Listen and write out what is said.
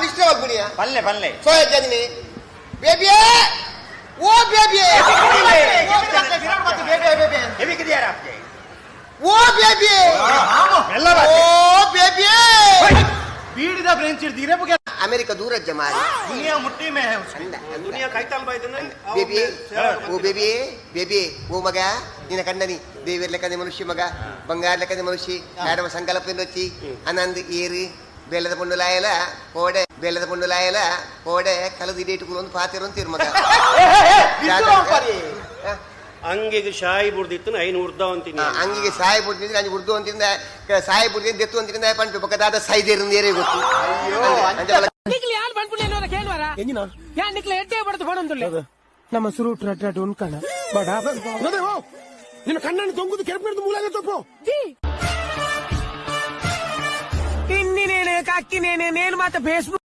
Disturb ಆಗ್ಬಿಡಿಯ. ಪಲ್ಲೆ ಪಲ್ಲೆ. ಸೋಯಜ್ಜನಿ ಬೇಬಿಯೇ, ಓ ಬೇಬಿಯೇ. ಹೆವಿಗಿದೆಯಾರ आपके? ಓ ಬೇಬಿಯೇ. ಎಲ್ಲ. ಓ ಬೇಬಿಯೇ. ಬೀಡಿದ ಬ್ರೆಂಚ್ ಹಿಡ್ದು ಅಮೆರಿಕ ದೂರಜ್ಜ ಮಾರಿ. ದುನಿಯಾ ಮುಟ್ಟಿ ಮೇ ಹೈ ಉಸ್ಕಿ. ಅಂದ ಅಂದ. ದುನಿಯಾ Kaithal ಬೈದನೆ. Baby, oh baby, baby, ಓ ಮಗ, ನಿನ್ನ ಕಂಡನಿ ದೇವಿಯರ್ ಲೆಕ್ಕನೆ ಮನುಷ್ಯ ಮಗ, ಬಂಗಾರ ಲೆಕ್ಕನೆ ಮನುಷ್ಯ. ಆಡಮ ಸಂಕಲ್ಪ వచ్చి ಅನಂದ್ ಏರು ಬೇಲದ ಪೊಣ್ಣುಲಾಯಲ ಕೋಡೆ, ಬೇಲದ ಪೊಣ್ಣುಲಾಯಲ ಕೋಡೆ ಕಲದು ಇಡೇಟು ಒಂದು ಪಾತಿರ ಅಂತೀರು ಮಗ. ಆ, ಅಂಗಿಗೆ ಶಾಯಿ ಬುಡ್ದಿತ್ತು, ಐನು ಉರ್ದ ಅಂತೀನಿ. ಆ, ಅಂಗಿಗೆ ಸಾಯಿ ಬುಡ್ತಿದ್ರೆ ಅಂಜಿ ಉರ್ದು ಅಂತಿಂದ, ಸಾಯಿ ಬುಡ್ತಿಂದ ದೆತ್ತು ಅಂತಿಂದ ಪಂಟು ಪಕ್ಕ ದಾದ ಸೈದೇರು ನೇರೇ ಗೊತ್ತು. ಅಂಚೆ ಬಲ. ನಿಕ್ಲಿ ಯಾರು ಬಂದ್ಬಿಡ್ಲಿ ಕೇಳುವಾರ? ಯಾನ್ ನಿಕ್ಲೆ ಎಡ್ಡೆ ಬಡ್ದು ಫೋನ್. ನಮ್ಮ ಸುರುಟ್ ರಡ್ ರಡ್ ಉನ್ಕಣ ಬಡ ನಿನ್ನ ಕಣ್ಣನ್ನು ತೊಂಗುದು ಕೆರಪಿಡ್ದು ಮೂಲಾಗ ತಪ್ಪು. ತಿನ್ನಿ ನೇನು ಕಕ್ಕಿ ನೇನು ನೇನು ಮಾತ ಫೇಸ್ಬುಕ್.